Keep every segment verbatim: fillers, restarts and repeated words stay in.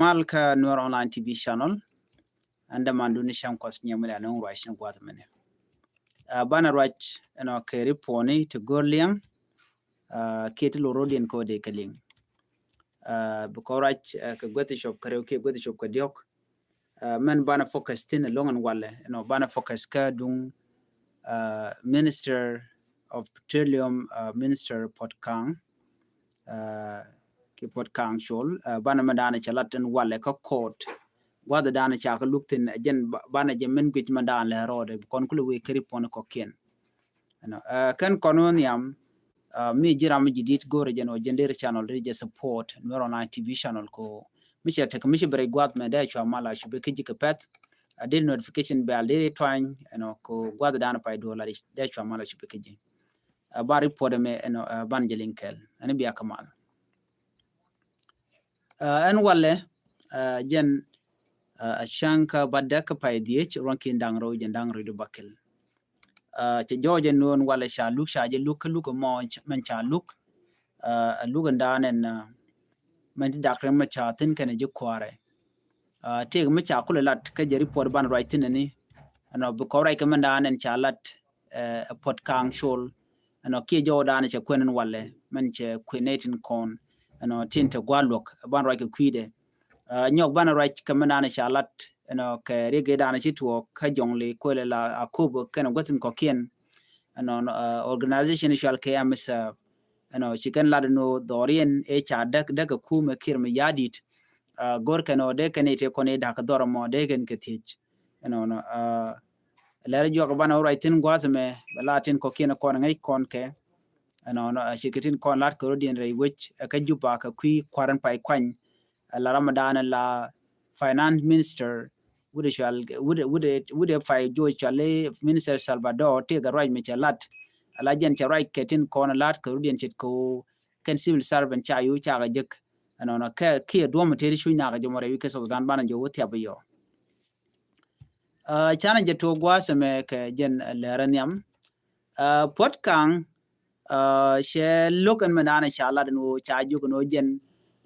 Mal kä Nuer Online T V channel. Ɛn dämandu ni cäŋ kuɔth nyɛ mi la nuŋ ruac ni gua̱th mini. Banɛ ruac ɛnɔ kɛ ripɔni ti go̱r liɛŋ. Kiɛ ti lorodiɛn kɛ wä dee kɛ liŋ. Bikɔ ruac kɛ guäthi cop kɛ rɛw kiɛ guäthi cop kɛ diɔk. Mɛn banɛ focus thin ɛlɔŋ ɛn walɛ ɛnɔ banɛ focus kä duŋ Minister of Petroleum, Minister Puot Kang. Ki Puot Kang Chol banɛ mɛ daanɛ cɛ lat tin walɛ kä court. Gua̱dhɛ daanɛ ca kä luk thin ɛ jɛn banɛ jɛ mɛn guic mɛ daanɛ lɛ rɔɔdɛ kɔn kulɛ wee kɛ ripɔni kɔkiɛn. Ɛnɔ kɛn kɔn wä nhiam mi ji̱ ram mi ji̱ dit go̱rɛ jɛn wä jɛn deri channel deri jɛ support Nuer Online T V channel ko mi cɛ tek mi ci bɛ rɛy gua̱th mɛ dee cua mal a cupi kä ji̱ kɛ pɛth. A deri notification bell deri twany ɛnɔ ko gua̱dhɛ daanɛ pay duɔl a dee cua mal a cupi kä ji̱. Ban ripɔt ɛmɛ ɛnɔ ban jɛ liŋ kɛl ɛn bia kä mal. Ɛn walɛ jɛn a cäŋ kä ba däk kä pay dhiec ruɔ̱n ki̱n da̱ŋ rɛw jɛn da̱ŋ rɛw di bakɛl. Cɛ jɔɔc ɛn ɣöö ɛn walɛ ca luk ca jɛ luk kä luk ɛmɔ mɛn ca luk. A luk ɛn da̱a̱n ɛn mɛn ti dak rɛm mɛ ca thi̱n kɛnɛ ji̱ kua̱rɛ. Tëëk mi ca kulɛ lat kä jɛ ripɔt ban ruac thi̱n ɛni ɛnɔ bi kɔp ruac kɛ mɛn da̱a̱n ɛn ca lat ɛ Puot Kang Chol. Ɛnɔ kiɛ jɔwdan cɛ kuɛn in walɛ mɛn cɛ kuɛn nɛ tin kɔn ɛnɔ tin te gua̱l luɔk ban ruac kɛ kui̱dɛ. Nyɔk banɛ ruac kɛ mɛn dan ca lat ɛnɔ kɛ riek dan ci tuɔɔk kä jɔŋli kuɛlɛ la akop kɛn guäthin kɔkiɛn. Ɛnɔ organization cual kɛ amisa ɛnɔ ci kɛn lat ɛnɔ dhɔriɛn ɛ ca däk däk ɛ kumɛ kiɛr mi ya̱di̱t. Go̱r kɛn ɔ dee kɛn ite kɔn i̱ da̱k dhɔr ɛmɔ dee kɛn kɛ thiec. Ɛnɔnɔ lɛr juak banɛ wä ruac thi̱n gua̱a̱th ɛmɛ bɛ la tin kɔkiɛn kɔn ŋäc kɔn kɛ. Ɛnɔnɔ ci kɛ tin kɔn lat kɛ rɔ̱diɛn rɛy wec ɛ kä Juba kɛ kui̱ kua̱r in pay kuany. Ɛ la Ramadan la finance minister wudɛ cual wudɛ wudɛ wudɛ pay juɔc cual i̱ minister Salvador tëëkɛ ruac mi cɛ lat. Ɛ la jɛn cɛ ruac kɛ tin kɔn lat kɛ rɔ̱diɛn ce̱tkɛ ɣöö kɛn civil servant ca yo̱o̱ cakɛ jek. Ɛnɔnɔ kɛ kiɛ duɔ̱m tëëri cuc nakɛ jɛ mɔ rɛy wi̱c kɛ South Sudan banɛ jɛ wä thiap i̱ yɔ. Canɛ jɛ tuɔɔk gua̱a̱th ɛmɛ kɛ jɛn lɛrɛ nhiam. Puɔt Kaŋ cɛ lo̱k ɛn mɛ naan ca lat ɛn ɣöö ca jiök ɛn ɣöö jɛn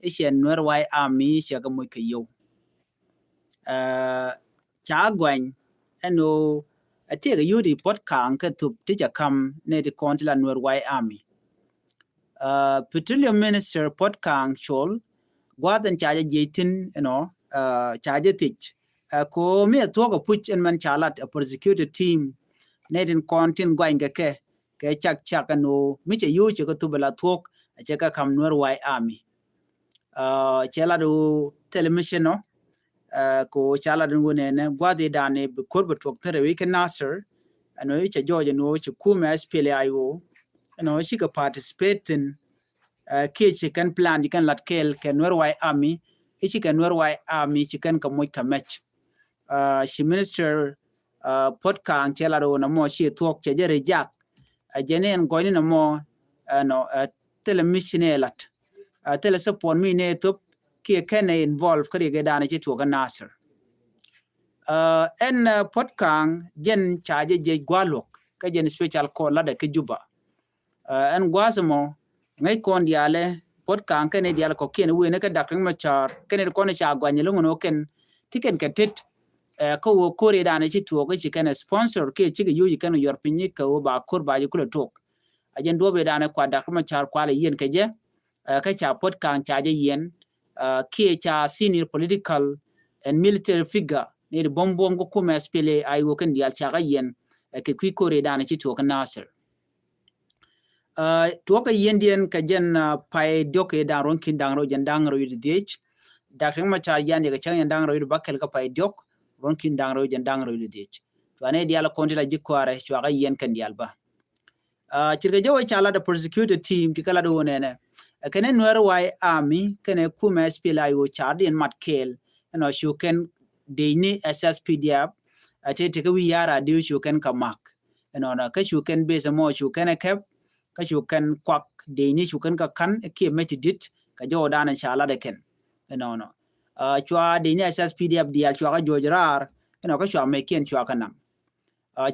i̱ cɛ Nuer White Army cɛ kɛ moc kɛ yio̱w. Ca guany ɛn ɣöö ɛ tiɛɛk ɛ yio̱w ti Puɔt Kaŋ kɛ thup ti cɛ ka̱m nɛ ti kɔn ti la Nuer White Army. Petroleum Minister Puɔt Kaŋ Chol gua̱a̱th ɛn ca jɛ jiɛc thi̱n ɛnɔ ca jɛ thiec. Ko mi ɛ thuɔ̱k ɛ puc ɛn mɛn ca lat ɛ prosecutor team nɛ tin kɔn tin guany kɛ kɛ kɛ cak cak ɛn ɣöö mi cɛ yio̱w cɛ kɛ thup ɛ la thuɔ̱k ɛ cɛ kɛ ka̱m Nuer White Army. Cɛ lat ɣöö thilɛ mi ci nɔ ko ca lat ɛn ɣöö nɛnɛ gua̱a̱th i̱ da̱a̱n i̱ bi ko̱r bɛ tuɔ̱k thi̱n rɛw i̱ kɛ Nasir. Ɛn ɣöö i̱ cɛ jɔɔc ɛn ɣöö ci kumɛ S P L A I O ɛn ɣöö cikɛ participate thi̱n. Kiɛ ci kɛn plan ci kɛn lat kɛɛl kɛ Nuer White Army i̱ ci kɛ Nuer White Army ci kɛn kɛ moc kɛ mɛc. Ci minister Puɔt Kaŋ cɛ lat ɣöö nɔmɔ ci thuɔ̱k cɛ jɛ reject. Ɛ jɛn ɛn gɔ̱nyni nɔmɔ ɛnɔ thilɛ mi ci nɛ lat. Thilɛ support mi nɛ thop kiɛ kɛn ɛ involve kä riɛk ɛ da̱a̱n ci tuɔɔk kä Nasir. Ɛn Puɔt Kaŋ jɛn ca jɛ jiɛc gua̱a̱ luɔ̱k kä jɛn special court latdɛ kä Juba. Ɛn gua̱a̱th ɛmɔ ŋäc kɔn diaalɛ Puɔt Kaŋ kɛn i̱ diaal kɔ̱kiɛn wen i̱ kä Dak Riɛk Macar kɛn i̱ kɔn i̱ ca guany i̱ lo̱ŋ ɛn ɣöö kɛn ti kɛn kɛ tet. Kä ɣöö ko̱r i̱ da̱a̱n i̱ ci tuɔɔk i̱ ci kɛn ɛ sponsor kiɛ cikɛ yio̱w i̱ kɛn yuɔr piny i̱ kɛ ɣöö ba ko̱r ba ji̱ kulɛ tuɔɔk. A jɛn duɔ̱ɔ̱p i̱ da̱a̱n i̱ kua Dak Riɛk Macar kualɛ yiɛn kɛ jɛ. Kä ca Puɔt Kaŋ ca jɛ yiɛn kiɛ ca senior political and military figure ni di buɔ̱m buɔ̱m kä kumɛ S P L A I O kɛn diaal ca kä yiɛn kɛ kui̱ ko̱r i̱ da̱a̱n i̱ ci tuɔɔk kä Nasir. Tuɔɔk kɛ yiɛndiɛn kɛ jɛn pay diɔ̱k kɛ da̱ŋ ruɔ̱n ki̱n da̱ŋ rɛw jɛn da̱ŋ rɛw wi̱cdɛ dhiec. Dak Riɛk Macar yian diɛ kɛ cäŋ jɛn da̱ŋ rɛw wi̱cdɛ bäkɛl kä pay diɔ̱k ruɔ̱n ki̱n da̱ŋ rɛw jɛn da̱ŋ rɛw wi̱cdɛ dhiec. Cuanɛ diaal kɔn ti la ji̱ kua̱rɛ cua kɛ yiɛn kɛn diaal bä. Cirkɛ jɛ wä ca lat ɛ prosecutor team ti kɛ lat ɣöö nɛnɛ ɛ kɛnɛ Nuer White Army kɛnɛ kumɛ S P L A I O car diɛn mat kɛɛl ɛnɔ cu kɛn dec ni S S P D F. Ɛ tëë tekɛ wi̱i̱ ya̱r a diw cu kɛn kɛ mak ɛnɔnɔ kä cu kɛn beth ɛmɔ cu kɛn ɛ kɛp kä cu kɛn kuak dec ni cu kɛn kɛ ka̱n kiɛ mec ti di̱t kɛ jɔwdan ɛ ca lat ɛ kɛn ɛnɔnɔ. Cua dec ni S S P D F diaal cua kɛ juɔc raar ɛnɔ kä cua mec kiɛn cua kɛ naŋ.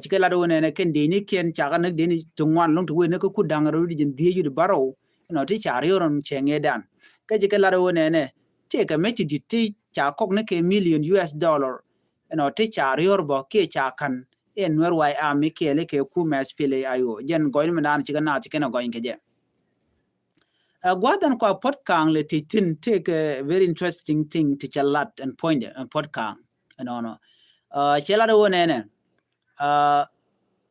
Ci kɛ lat ɣöö nɛnɛ kɛn dec ni kiɛn ca kɛ näk dec ni ti ŋuan lɔ̱ŋ ti wee ni kä kut da̱ŋ rɛw di ji̱n dhiec wi̱cdɛ bärɔw ɛnɔ ti ca riɔr ɛn cɛ ŋëëdan. Kä ci kɛ lat ɣöö nɛnɛ tëëkɛ mëë ti di̱t ti ca kɔk ni kɛ million U S dollar, you know, ti ca riɔr bä kiɛ ca ka̱n in Nuer White Army kɛɛli kɛ kumɛ S P L A I O. Jɛn gɔɔyni mi daan cikɛ naath cikɛ nɛ gɔɔny kɛ jɛ. Ɛ gua̱th ɛn kua Puɔt Ka̱a̱ŋ lɛ thiec thi̱n, tëëkɛ very interesting thing ti cɛ lat ɛn puɔ̱nydɛ ɛn Puɔt Ka̱a̱ŋ ɛnɔnɔ. Ɛ cɛ lat ɛ wä nɛnɛ. Ɛ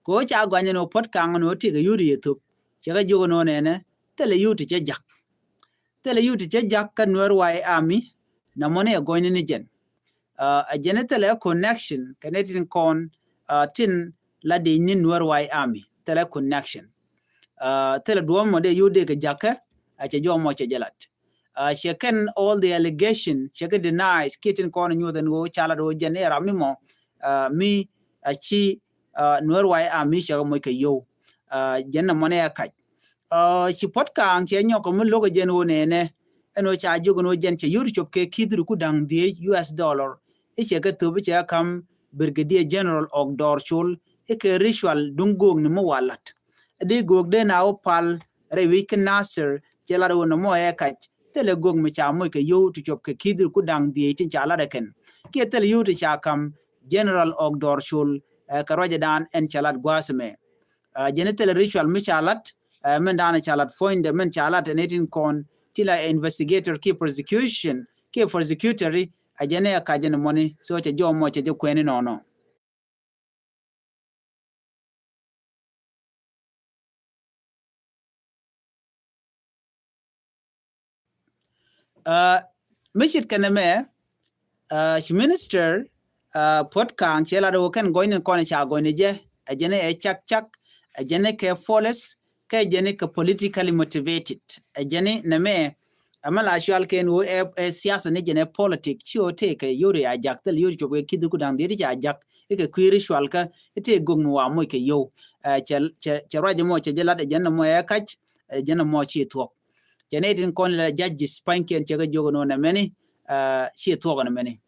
kɛ wä ca gɔany ɛn wä Puɔt Ka̱a̱ŋ ɛn wä tëëkɛ yut yɛ thop, cɛ kɛ jiök ɛn wä nɛnɛ thilɛ yut ti cɛ jak. Thilɛ yut ti cɛ jak kä Nuer White Army, nɔmɔ ni ɛ gɔɔyni ni jɛn. Ɛ jɛn thilɛ connection kɛ ni tin kɔn, ɛ tin la dee ni Nuer White Army, thilɛ connection. Ɛ thilɛ duɔ̱ɔ̱p mɔ dee yut dee kɛ jakä, ɛ cɛ jɔmɔ cɛ jɛ lat. Ɛ cɛ kɛn all the allegation cɛ kɛ deny kiɛ tin kɔn nyuɔth ɛn ɣöö ca lat ɣöö jɛn i̱ ram mi mɔ, ɛ mi, ɛ ci, ɛ Nuer White Army cɛ kɛ moc kɛ yio̱w. Ɛ jɛn nɔmɔ ni ɛ kac. Ɛ ci Puɔt Ka̱a̱ŋ cɛ nyɔk kɛ mi lo̱k ɛ jɛn ɣöö nɛnɛ ɛn ɣöö ca jiök ɛn ɣöö jɛn cɛ yut cop kɛ ki̱th ri ku da̱ŋ dhieec U S dollar. I̱ cɛ kɛ thöp i̱ cɛ kɛ ka̱m Brigadier General Ɔk Dɔr Col i̱ kɛ ritual duŋ göökni mi wa la̱t. Di göök dee na wä pal rɛy wi̱c kä Nasir cɛ lat ɣöö nɔmɔ ɛ kac thilɛ göök mi ca moc kɛ yio̱w ti cop kɛ ki̱th ri ku da̱ŋ dhieec tin ca lat ɛ kɛn. Kiɛ thilɛ yio̱w ti ca ka̱m General Ɔk Dɔr Col, ɛ kɛ ruacɛ daan ɛn cɛ lat gua̱a̱th ɛmɛ. Ɛ jɛn thilɛ ritual mi ca lat, ɛ min daan ca lat puɔ̱nydɛ min ca lat ɛn ɛ tin kɔn ti la investigator kiɛ prosecution kiɛ prosecutory, ɛ jɛn ɛ kac ɛn mɔni, so cɛ jɔmɔ cɛ jɛ kuɛni nɔnɔ. Ɛ mi ce̱tkɛ nɛmɛ, ɛ ci minister, ɛ Puɔt Ka̱a̱ŋ cɛ lat ɣöö kɛn gɔ̱nyni kɔn ca gɔ̱nyni jɛ, ɛ jɛn ɛ cak cak, ɛ jɛn kɛ police, kɛ jɛn kɛ politically motivated. Ɛ jɛn nɛmɛ, ɛ mi la cual kɛn ɣöö ɛ, ɛ siasa ni jɛn ɛ politic, ci ɣöö tëëkɛ yio̱w ri a jak, thil yio̱w ri cop kɛ ki̱th ku da̱ŋ dhieec ca jak i̱ kɛ kui̱ ritual kä i̱ tëë göök mi wa moc kɛ yio̱w. Ɛ cɛ, cɛ, cɛ ruac ɛmɔ cɛ jɛ lat ɛ jɛn ɛmɔ ɛ kac, ɛ jɛn ɛmɔ ci thuɔ̱k. Cɛ nɛ tin kɔn la judges pa̱nykiɛn cɛ kɛ jiök ɛn ɣöö nɛmɛni, ɛ ci thuɔ̱k ɛn ɛmɛni.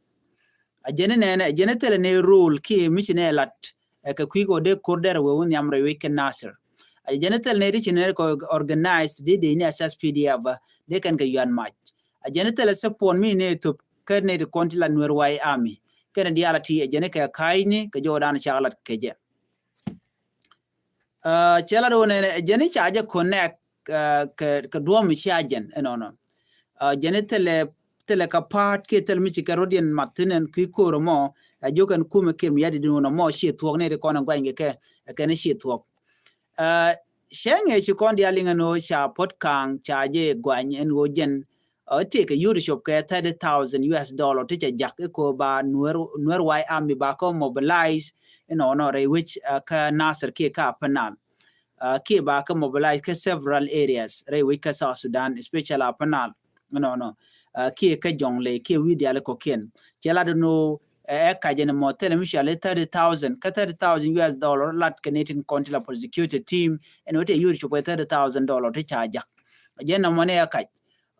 Ɛ jɛn nɛnɛ, ɛ jɛn thilɛ ni role kiɛ mi ci nɛ lat, ɛ kɛ kui̱ kɛ wä dee ko̱r dɛr wee wä nhiam rɛy wec kɛ Nasir. Ɛ jɛn thilɛ ni ti ci nɛ kɛ organized dee dee ni S S P D F, dee kɛn kɛ yuan mac. Ɛ jɛn thilɛ support mi nɛ thop kä nɛ ti kɔn ti la Nuer White Army. Kɛn diaal ti ɛ jɛn kɛ ka̱a̱cni kɛ jɔwdan ca lat kɛ jɛ. Ɛ cɛ lat wä nɛnɛ ɛ jɛn ca jɛ connect, ɛ kɛ, kɛ duɔ̱ɔ̱p mi cia jɛn ɛnɔnɔ. Ɛ jɛn thilɛ, thilɛ kɛ pa̱a̱t kiɛ thilɛ mi ci kɛ rɔ̱diɛn mat thi̱n ɛn kui̱ ko̱r ɛmɔ, ɛ jiök ɛn kumɛ kiɛ mi yat idin wun ɛmɔ ci thuɔ̱k nɛ ti kɔn ɛn guany kɛ kɛ, ɛ kɛn ci thuɔ̱k. Ɛ cɛ ŋiɛ ci kɔn diaal liŋ ɛn ɣöö ca Puɔt Ka̱a̱ŋ ca jɛ guany ɛn ɣöö jɛn, ɛ tëëkɛ yio̱w ti cop kɛ thirty thousand U S dollar ti cɛ jak i̱ ko̱ ba Nuer, Nuer White Army ba kɛ mobilize inɔnɔ rɛy wec, ɛ kä Nasir kiɛ kä Upper Nile. Ɛ kiɛ ba kɛ mobilize kä several areas rɛy wec kä South Sudan, especially Upper Nile. Inɔnɔ, ɛ kiɛ kä Jonglei kiɛ wi̱i̱ diaal kɔ̱kiɛn. Cɛ lat inɔ, ɛ, ɛ kac ɛn mɔ thilɛ mi cɔal i̱ thirty thousand, kä thirty thousand U S dollar lat kɛ ni tin kɔn ti la prosecutor team, ɛn wä ti yio̱w ti cop kɛ thirty thousand dollar ti ca jak. Jɛn nɔmɔ ni ɛ kac.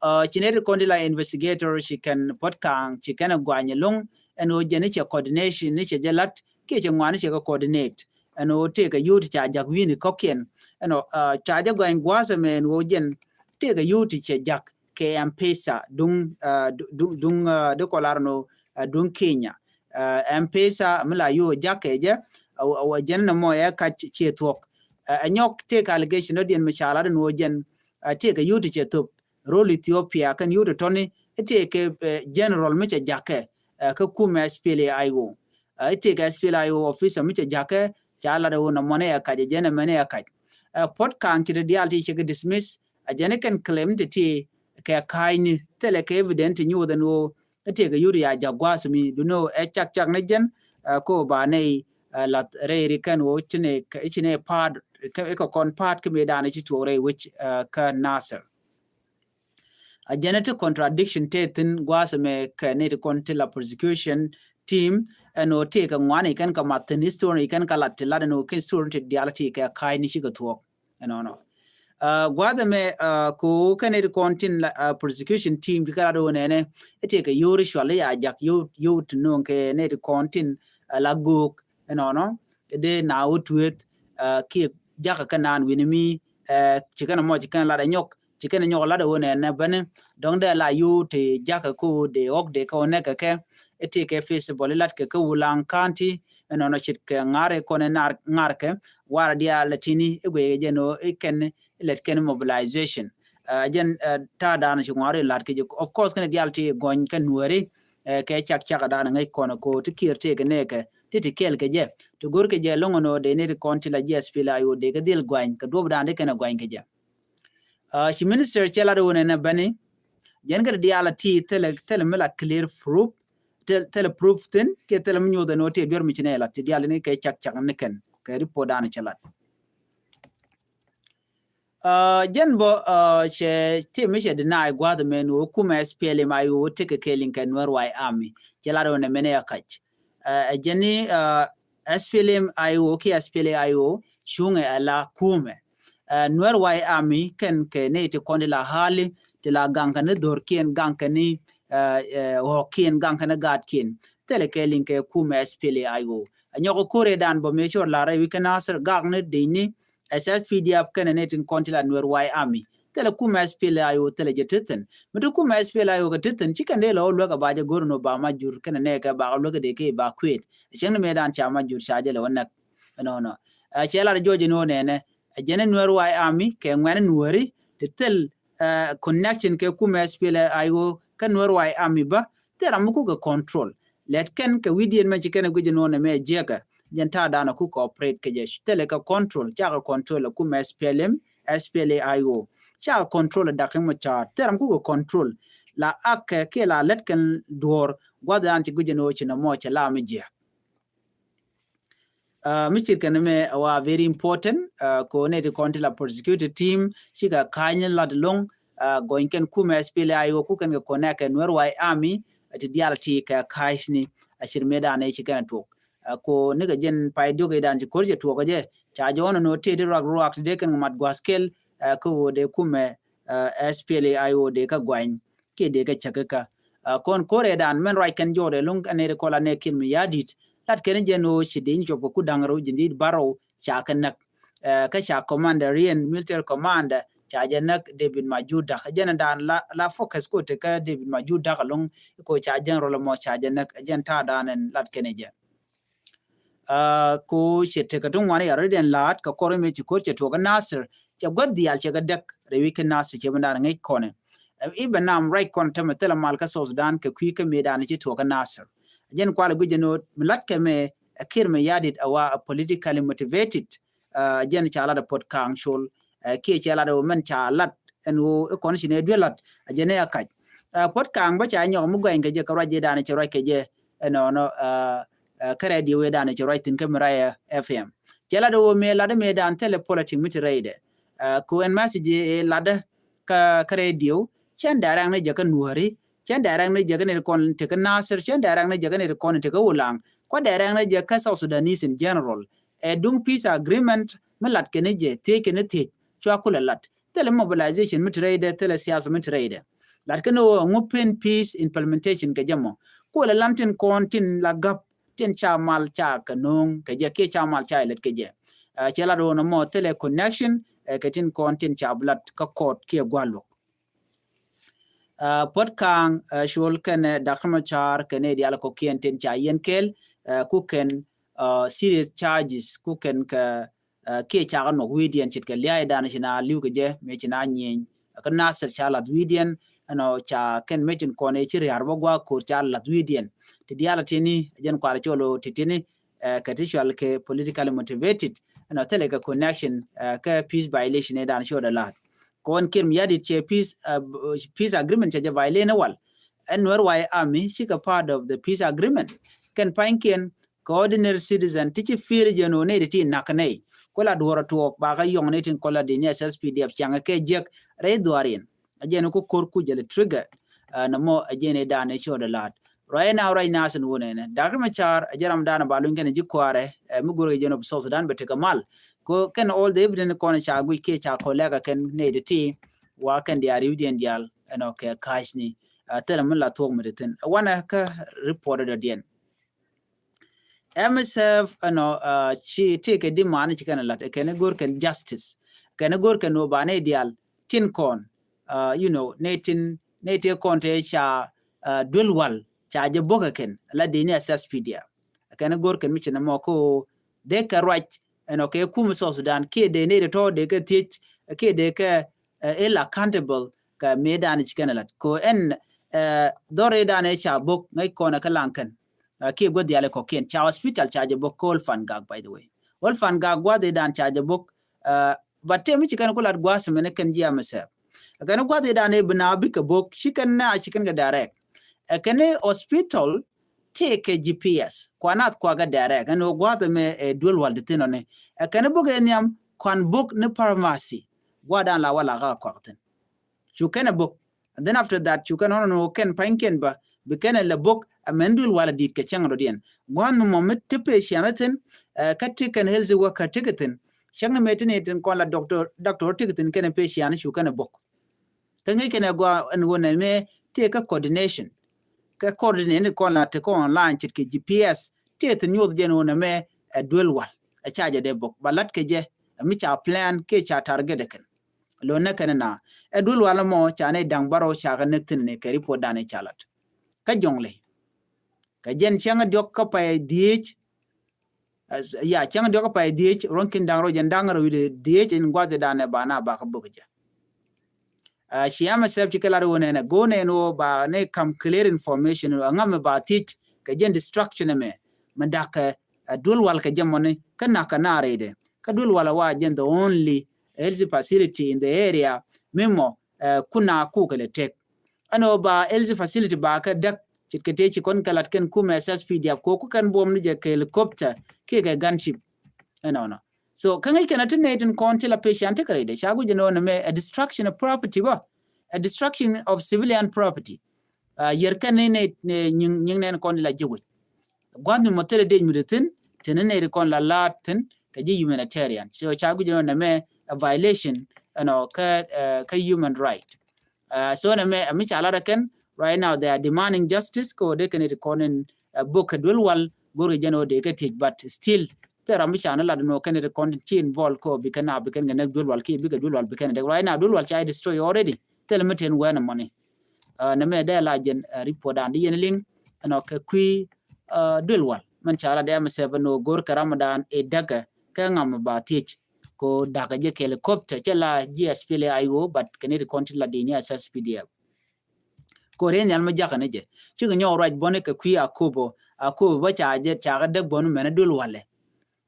Ɛ ci nɛ ti kɔn ti la investigator ci kɛn Puɔt Ka̱a̱ŋ ci kɛn ɛ guany ɛlɔ̱ŋ, ɛn ɣöö jɛn ni cɛ coordination ni cɛ jɛ lat kiɛ cɛ ŋuan ni cɛ kɛ coordinate. Ɛn ɣöö tëëkɛ yio̱w ti ca jak wi̱i̱ni kɔ̱kiɛn. Ɛn ɣöö, ɛ, ca jɛ guany gua̱a̱th ɛmɛ ɛn ɣöö jɛn tëëkɛ yio̱w ti cɛ jak kɛ M-Pesa duŋ, ɛ, du-, duŋ, duŋ, ɛ, di kɔ lar nɔ, ɛ, duŋ Kenya. Ɛ, M-Pesa mi la yio̱w jak kɛ jɛ, ɛ, ɛ, ɛ, jɛn nɔmɔ ɛ kac ciɛ thuɔ̱k. Ɛ, ɛ nyɔk tëëkɛ allegation dɔ̱diɛn mi ca lat ɛn ɣöö jɛn, ɛ, tëëkɛ yio̱w ti cɛ thop rol Ethiopia kɛn yio̱w ti tɔ̱ni, ɛ tëëkɛ, ɛ, general mi cɛ jakä, ɛ, kä kumɛ S P L A I O. Ɛ, i̱ tëëkɛ S P L A I O officer mi cɛ jakä, ca lat ɛ ɣöö nɔmɔ ni ɛ kac, ɛ jɛn ɛmɛ ni ɛ kac. Ɛ, Puɔt Ka̱a̱ŋ ci ti diaal ti cɛ kɛ dismiss, ɛ jɛn i̱ kɛn claim ti ti kɛ ka̱a̱cni, thilɛ kɛ evidence ti nyuuth ɛn ɣöö i̱ tëëkɛ yio̱w ti ca jak gua̱a̱th mi, duŋni ɣöö ɛ cak cak ni jɛn, ɛ, ko ba nɛy, ɛ, lath rɛy ri kɛn ɣöö ci nɛ, ci nɛ pa̱a̱t, kɛ, kɛ kɔn pa̱a̱t kä mëëdan ci tuɔɔk rɛy wec, ɛ, kä Nasir. A jɛn ti contradiction tëë thi̱n gua̱a̱th ɛmɛ kɛ ni ti kɔn ti la prosecution team, ɛn ɣöö tëëkɛ ŋuan i̱ kɛn kɛ mat thi̱n history i̱ kɛn kɛ lat ti lat ɛn ɣöö kɛn history ti diaal ti kɛ ka̱a̱cni cikɛ thuɔ̱k. Ɛnɔnɔ. Ɛ, gua̱a̱th ɛmɛ, ɛ, ko kɛn ni ti kɔn tin la, ɛ, prosecution team ti kɛ lat ɣöö nɛnɛ, i̱ tëëkɛ yio̱w ritual i̱ ca jak yio̱w, yio̱w ti no̱o̱ŋ kɛ ni ti kɔn tin, ɛ, la göök, ɛnɔnɔ, dee na wä tueeth, ɛ, kiɛ jakä kä naan wi̱ni mi, ɛ, ci kɛn ɛmɔ ci kɛn lat ɛ nyɔk, Ci kɛn nyɔk lat ɛ wä nɛn nɛ bäni dɔ̱ŋ dee la yuu ti jakä ko dee ɣɔk dee kä wä nɛkɛ kɛ. Iti kɛ festival ilat kɛ kä Wulaŋ County ɛnɔnɔ cit kɛ ŋa̱r ikɔn inar ŋa̱r kɛ warɛ diaal tini iguɛ jɛ nɔ ikɛn ilɛt kɛn mobilization. Jɛn ta̱a̱ da̱a̱n ci ŋuari lat kɛ jɛ, of course kɛn diaal ti gɔny kɛ nuɛri kɛ cak cak da̱a̱n ŋäc kɔn ko ti kiɛr tëëk nɛɛkɛ ti ti kɛɛl kɛ jɛ ti go̱r kɛ jɛ loŋ nɔ dee ni ti kɔn ti la jiɛ SPLA-IO dee kɛ dhil gɔny kɛ duɔp da̱a̱n di kɛn gɔny kɛ jɛ. Ci minister cɛ lat wun ɛn ɛ bäni jɛn kɛ diaal ti thilɛ thilɛ mi la clear proof, thilɛ proof thin kɛ thilɛ mi nyoth ɛn wä ti duer mi ci nɛ la ti diaal ni kɛ cak cak ni kɛn kɛ report da̱a̱n cɛ lat. Jɛn bɔ cɛ ti mi cɛ deny gua̱th mɛn wä kumɛ SPLM-IO wä tekɛ kɛ liŋ kɛ Nuer White Army cɛ lat wun ɛ mɛn ɛ kac. Ɛ jɛn ni SPLM-IO ki SPLA-IO cuŋɛ ala kumɛ. Nuer White Army kɛn kɛ ni ti kɔn ti la hali ti la gaŋ kɛ ni dhorkiɛn gaŋ kɛ ni ɣɔkiɛn gaŋ kɛ ni gaatkiɛn. Thilɛ kɛ liŋ kɛ kumɛ SPLA-IO. A nyɔk kore dan bɔ me cor la rɛ wi̱c kɛ Nasir gak ni dec ni SSPDF kɛn ni ti kɔn ti la Nuer White Army. Thilɛ kumɛ SPLA-IO thilɛ jɛ tithin. Mi ti kumɛ SPLA-IO kɛ tithin ci kɛn dee lɔ luäk a ba jɛ go̱r ni ba ma jur kɛn nɛ kɛ ba luäk dee kɛ ba kuet. Cieŋ ni mëë dan ca ma jur ca jɛ lɛ wä näk. Ɛnɔnɔ cɛ lar jɔɔc ni wä nɛnɛ. Ɛ jɛn ni Nuer White Army kɛ ŋuɛn nuɛri ti thil connection kɛ kumɛ SPLA-IO kɛ Nuer White Army bä. Thil ram mi kukɛ control lɛt kɛn kɛ wi̱diɛn mɛ ci kɛn guic ni wä nɛ mɛ jiɛkɛ. Jɛn ta̱a̱ dan kukɛ operate kɛ jɛ thilɛ kɛ control cakɛ control kumɛ SPLM SPLA-IO. Cakɛ control dak ti mɔ ca̱a̱r thil ram kukɛ control la akɛ kiɛ la lät kɛn duɔ̱ɔ̱r gua̱th an ci guic ni wä ci nɔmɔ cɛ la mi jiɛk. Mi cir kɛn mɛ a wa very important ko nɛ ti kɔn ti la prosecutor team cikɛ ka̱ny lat loŋ. Gɔny kɛn kumɛ SPLA-IO ku kɛn kɛ connect kɛ Nuer White Army ti dial ti kɛ ka̱ny ni a cir mɛ dan ci kɛn tuɔk. Ko nikɛ jɛn pay diok idan ci kor cɛ tuɔk jɛ ca jɔɔn ni ti ti ruak ruak ti dee kɛn mat gua̱th kɛl. Kä wä dee kumɛ SPLA-IO dee kä guany kiɛ dee kä cäkä kä. Kɔn kore dan mɛn ruac kɛn jɔɔdɛ luŋ kɛn nɛy ti kɔl anɛ Kiir Mayardit lat kɛn jɛn ɣöö ci dee cuɔp kɛ ku da̱ŋ rɛw ji̱n di̱t bärɔw ca kɛ näk. Kä ca commander riɛn military commander ca jɛ näk David Majur Dak jɛn dan la focus ko tekä David Majur Dak luŋ ko ca general mɔ ca jɛ näk jɛn ta̱a̱ dan ɛn lat kɛn jɛ. Ko cɛ tekɛ ti ŋuan ya rɛdiɛn la̱a̱t kɛ kɔr mi ci ko̱r cɛ tuɔkä Nasir cɛ gua̱th diaal cɛ kɛ däk rɛy wi̱c kä Nasir cɛ bi naan ŋäc kɔnɛ. I̱ bɛ nam ruac kɔn tämɛ thilɛ mal kä South Sudan kɛ kui̱ kä mëëdan ci tuɔkä Nasir. Jɛn kualɛ guic jɛn ɣöö mi la̱t kɛ mɛ ɛ Kiir Mayardit a wa a politically motivated. Jɛn ca lat a Puot Kaŋ Col kiɛ cɛ lat a wä mɛn ca lat ɛn ɣöö i̱ kɔn ci nɛ duel lat a jɛn ɛ a kac. Puot Kaŋ bä ca nyɔk mi guɛny kɛ jɛ kɛ ruac jɛ dan cɛ ruac kɛ jɛ ɛnɔnɔ. Kä radio wee dan cɛ ruac thin kä Miraya F M. Cɛ lat wä mëë lat mëë dan thilɛ politic mi ti rɛydɛ. Ko ɛn message ɛ lat kä kä radio cɛn direct ni jɛ kä Nuäri cɛn direct ni jɛ kä ni kɔn tekä Nasir cɛn direct ni jɛ kä ni kɔn tekä Ulaŋ kua direct ni jɛ kä South Sudanese in general. Ɛ duŋ peace agreement mi lat kɛ ni jɛ thiec kɛ ni thiec cua kulɛ lat. Thilɛ mobilization mi ti rɛydɛ thilɛ siasa mi ti rɛydɛ. Lat kɛ ni wä ŋu pen peace implementation kɛ jɛ mɔ kulɛ lan tin kɔn tin la gap tin ca mal ca kɛ no̱o̱ŋ kɛ jɛ kiɛ ca mal ca ilɛt kɛ jɛ. Cɛ lat wä nɔmɔ thilɛ connection kɛ tin kɔn tin ca bi lat kä court kiɛ gua̱l luɔk. Puɔt Kaŋ Cuɔl kɛnɛ Doctor Machar kɛnɛ diaal kɔkiɛn tin ca yɛn kɛl ku kɛn serious charges ku kɛn kɛ kiɛ cakɛ nuɔk wi̱i̱diɛn ce̱tkɛ lia̱a̱ i̱ da̱a̱n ci na li̱w kɛ jɛ mëë ci na nyieny. Kä Nasir ca lath wi̱i̱diɛn ɛnɔ ca kɛn mëë cin kɔn ëë ci ria̱r bä gua̱a̱k ko̱r ca lath wi̱i̱diɛn. Ti diaal a ti̱ni jɛn kual cɔl ɣöö ti ti̱ni kɛ ti cual kɛ politically motivated ɛnɔ thilɛ kɛ connection kɛ peace violation i̱ da̱a̱n ci ɣöö dɛ la̱a̱t. Kɔn Kiir Mayardit cɛ peace peace agreement cɛ jɛ violate ni wal. Ɛn Nuer White Army cikɛ part of the peace agreement. Kɛn pa̱nykiɛn kɛ ordinary citizen ti ci feel jɛ nɔ nɛy ti ti nak nɛy. Ku la duɔrɔ tuɔɔk ba kä yɔŋ ni tin kɔla di ni S S P D F ciaŋ kɛ jiɛk rɛy dhuaar yɛn. A jɛ ni ku kor ku jɛ lɛ trigger. Nɛ mɔ a jɛ ni dan ni cɔɔdɛ laat. Ruac na ruac na sin wunɛ nɛ. Doctor Machar a jɛ ram dan ba luny kɛn ji̱ kuarɛ mi gurɛ jɛ nɔ bi South Sudan bɛ tekɛ mal. Ko kɛn all the evidence kɔn ca guic kiɛ ca kɔ lɛk a kɛn nɛy ti ti wa kɛn diaal riwdiɛn diaal ɛnɔ kɛ ka̱a̱cni. Thilɛ mi la thuɔk mi ti thin wanɛ kä report dɔ̱diɛn. M S F ɛnɔ ci ti kɛ di mani ci kɛn lat kɛn go̱r kɛn justice kɛn go̱r kɛn wä banɛ diaal tin kɔn uh, you know, nɛy tin, nɛy ti kɔn te ca, uh, duel wal ca jɛ bok ɛ kɛn la dee ni a S S P D F. Kɛn go̱r kɛn mi ci nɛ mɔ ko dee kɛ ruac ɛn ɔ kɛ kum South Sudan kiɛ dee nɛy ti tɔ dee kɛ thiec kiɛ dee kɛ, uh, ill accountable kɛ mëë dan ci kɛn lat ko ɛn, uh, dhɔr i̱ dan ɛ ca bok ŋäc kɔn ɛ kɛ laŋ kɛn. Uh, kiɛ gua̱th diaal ɛ kɔkiɛn ca hospital ca jɛ bok kɛ Olfan Gak, by the way. Olfan Gak gua̱th i̱ dan ca jɛ bok, uh, but tëë mi ci kɛn ku lat gua̱a̱th mɛn kɛn ji̱ amɛ sɛp. Kɛn gua̱th i̱ dan i̱ bi na bikɛ bok ci kɛn na ci kɛn kɛ direct. Ɛ kɛn i̱ hospital tëë kɛ G P S kua nath kua kɛ direct ɛn ɣöö gua̱th ɛmɛ ɛ duel wal ti thin ɔni. Ɛ kɛn i̱ bok ɛ nhiam kuan bok ni pharmacy gua̱th dan la wal a kä kuak thin. Cu kɛn ɛ bok. And then after that cu kɛn ɔnɔ ni wä kɛn pa̱ny kɛn bä bi kɛn ɛ lɛ bok ɛ mɛn duel wal ɛ di̱i̱t kɛ cäŋ rɔ̱diɛn. Gua̱a̱n mi mɔ mi ti patient ɛ thi̱n, ɛ, kä ti kɛn health worker ti kɛ thi̱n. Cäŋ ni mëë ti ni tin kɔn la doctor, doctor ti kɛ thi̱n kɛn ɛ patient cu kɛn ɛ bok. Kä ŋi̱i̱c kɛn ɛ gɔaa ɛn ɣöö nɛ mëë ti kɛ coordination. Kɛ coordinate ni kɔn la ti kɔn online ce̱tkɛ G P S ti thi̱n nyoth jɛn ɣöö nɛ mëë ɛ duel wal ɛ ca jɛ dee bok ba lat kɛ jɛ ɛ mi ca plan kiɛ ca target ɛ kɛn. Lon nɛ kɛn na ɛ duel wal mɔ ca nɛ da̱ŋ bärɔw ca kɛ näk thi̱n ni kɛ report dan i̱ ca lat. Kä Jɔŋley kɛ jɛn cäŋ diɔk kä pay dhiec. As, ya, cäŋ diɔk kä pay dhiec ruɔ̱n kin da̱ŋ rɔw jɛn da̱ŋ rɔw wi̱dɛ dhiec in gua̱th i̱ dan ɛ ba na ba kä bok jɛ. Uh, ci amɛ sɛp ci kɛ lat wä nɛnɛ go̱o̱r nɛn wä ba nɛ kam clear information wä ŋa̱m ba thiec kɛ jɛn destruction ɛmɛ. Mɛ dakɛ, uh, duel wal kɛ jɛ mɔni kä nak kɛ na rɛydɛ kä duel wal wa jɛn the only health facility in the area. Mi mɔ, uh, kuna ku kɛ lɛ tek. Ɛn ɣöö ba health facility ba kɛ däk ce̱tkɛ tëë ci kɔn kɛ lat kɛn kumɛ S S P D F ko ku kɛn buɔm ni jɛ kɛ helicopter kiɛ kɛ gunship. Ɛnɔnɔ. So kä ŋäc kɛn a ti nɛy tin kɔn ti la patient ti kɛ rɛydɛ ca guic ɛn ɣöö nɛ mɛ a destruction of property bä. A destruction of civilian property. Uh, yɛr kɛn ni nɛy nyiŋ nɛn kɔn ti la ji̱ guic. Gua̱th mi mɔ thilɛ dec mi ti thi̱n ti ni nɛy ti kɔn la laat thi̱n kɛ ji̱ humanitarian. So ca guic ɛn ɣöö nɛ mɛ a violation ɛnɔ kä, uh, kä human right. Uh, so nɛ mɛ a mi ca lat ɛ kɛn right now they are demanding justice ko dee kɛn ti kɔn in, uh, bok kɛ duel wal go̱r kɛ jɛn ɣöö dee kɛ thiec but still thil ram mi ca ni lat nɔ kɛn ti kɔn ci involve ko bi kɛn a bi kɛn kɛ näk duel wal ki bi kɛ duel wal bi kɛn dek right now duel wal ca destroy already. Thil mi ten wɛn mɔni. Uh, nɛ mɛ dee la jɛn, uh, report dan di yɛn liŋ ɛnɔ kɛ kui̱, uh, duel wal mɛn ca lat dee mɛ sɛp ɛnɔ go̱r kɛ ram dan i̱ däkɛ kɛ ŋam ba thiec. Ko da̱kä jɛ kɛ helicopter cɛ la G S P L A I O but kɛ ni ti kɔn ti la di ni S S P D F. Ko ri nhial mi jakä ni jɛ cikɛ nyɔk ruac bɔni kɛ kui̱ Akobo, Akobo bä ca jɛ ca kɛ däk bɔni mɛn duel walɛ.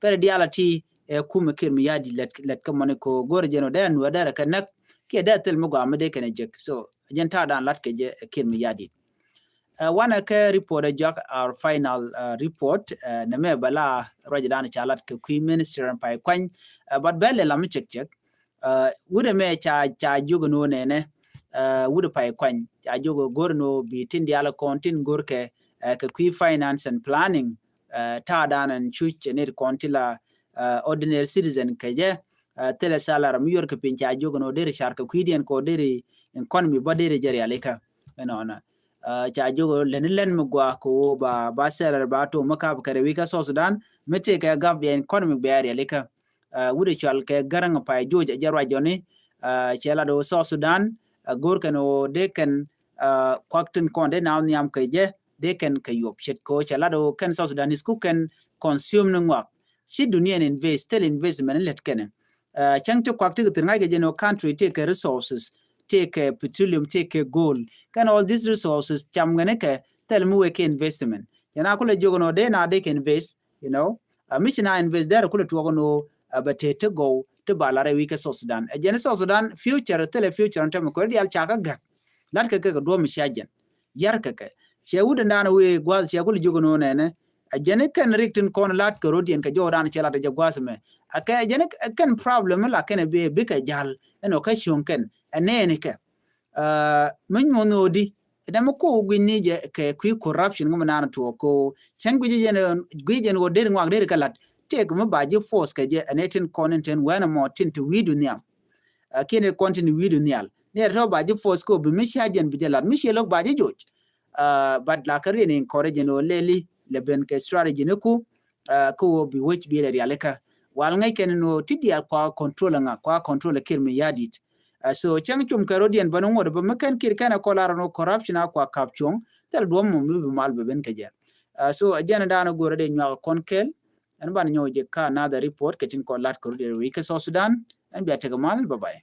Kɛ ri diaal a ti ɛ kumɛ Kiir Mayardit lɛt, lɛt kä mɔni ko go̱rɛ jɛ ni dee a nuɛ dee rɛ kɛ näk kiɛ dee a thil mi gɔaa mi dee kɛn ɛ jek. So jɛn ta̱a̱ dan lat kɛ jɛ ɛ Kiir Mayardit. Uh, wanɛ kɛ report ɛ jɔak our final, uh, report, uh, nɛ mɛ bɛ la ruac dan ca lat kɛ kui̱ minister ɛn pay kuany, uh, but bɛ lɛ lam cek cek. Uh, wudɛ mɛ ca, ca jiök ni wä nɛnɛ, uh, wudɛ pay kuany ca jiök go̱r ni wä bi tin dial kɔn tin go̱r kɛ, uh, kɛ kui̱ finance and planning, uh, ta̱a̱ dan ɛn cuc ni kɔn ti la, uh, ordinary citizen kɛ jɛ, uh, thilɛ salary mi yor kɛ piny ca jiök ni wä deri car kɛ kui̱diɛn kɔ deri economy bä deri jɛ rialikä. Ɛnɔnɔ. Uh, ca jiök lɛn lɛn mi gua ko ba, ba salary ba to mi kap kɛ rɛ wi̱i̱ kä South Sudan mi tëë kɛ gap yɛ economy bɛ rialikä. Uh, wudɛ cual kɛ Garaŋ pay juɔc jɛ ruac jɔni, uh, cɛ lat wä South Sudan, uh, go̱r kɛn wä dee kɛn, uh, kuak tin kɔn dee na wä nhiam kɛ jɛ dee kɛn kɛ yuɔp ce̱t ko cɛ lat wä kɛn South Sudan is ku kɛn consume ni ŋuak. Ci dunia ni invest, thil investment lɛt kɛn. Uh, cäŋ ti kuak ti kɛ thir ŋa̱c kɛ jɛ ni wä country ti kɛ resources, ti kɛ petroleum, ti kɛ gold. Kɛn all these resources cam ŋɛn kɛ thil mi wee kɛ investment. Cɛ na kulɛ jiök ni wä dee na dee kɛ invest, you know. Uh, mi ci na invest dee rɛ kulɛ tuɔk ni wä, uh, bɛ te ti gɔw ti ba la rɛ wi̱i̱ kɛ South Sudan. Ɛ jɛn South Sudan future, thilɛ future ni tɛmɛ kɔ dial ca kä gɛk. Lat kɛ kɛ kɛ duɔ̱m mi cia jɛn. Yar kɛ kɛ. Cɛ wut in dan wee gua̱th cɛ kulɛ jiök ni wä nɛnɛ. Ɛ jɛn kɛn rik tin kɔn lat kɛ rot yɛn kɛ jɔw dan cɛ lat jɛ gua̱th mɛ. Ɛ kɛ jɛn kɛn problem la kɛn bi, bikɛ jal. Ɛn ɔ kɛ cuɔ̱ŋ kɛn. Ɛ nɛɛni kɛ. Uh, mi nyuɔn odi. Dɛmɛ ko gui̱ni jɛ kɛ kui̱ corruption ŋɔ mi naan tuɔɔk ko cɛn gui̱ jɛ jɛn gui̱ jɛn wä deri ŋuak deri kä lat. Tëëk mi ba ji̱ force kɛ jɛ ɛn ɛ tin kɔn in tin wɛn ɛmɔ tin ti wi̱i̱du nhiam. Uh, kiɛn in kɔn tin wi̱i̱du nhial ni ɛ tɔ ba ji̱ force ko bi mi cia jɛn bi jɛ lat mi cie lo̱k ba ji̱ joc. Uh, but la kä riɛn in kɔrɛ jɛn wä lɛli lɛ ben kɛ strategy ni ku. Uh, kä wä bi wec bi lɛ rialikä wal ŋäc kɛn in wä ti diaal kua control ŋa kua control Kiir Mayardit. So cäŋ cum kɛ rɔ̱diɛn bä ni ŋuɔ̱t bä mi kɛn Kiir kɛn ɛ kɔn lar ɛn ɣöö corruption a kua kap cuɔ̱ŋ thil duɔ̱m mɔ mi bi mal bɛ ben kɛ jɛ. So ɛ jɛn da̱a̱n ɛ go̱o̱rä dee nyuak kɔn kɛɛl. Ɛn banɛ nyɔk jɛ kä another report kɛ tin kɔn lat kɛ rɔ̱diɛn wi̱i̱ kɛ South Sudan. Ɛn bia tekɛ mal, bye bye.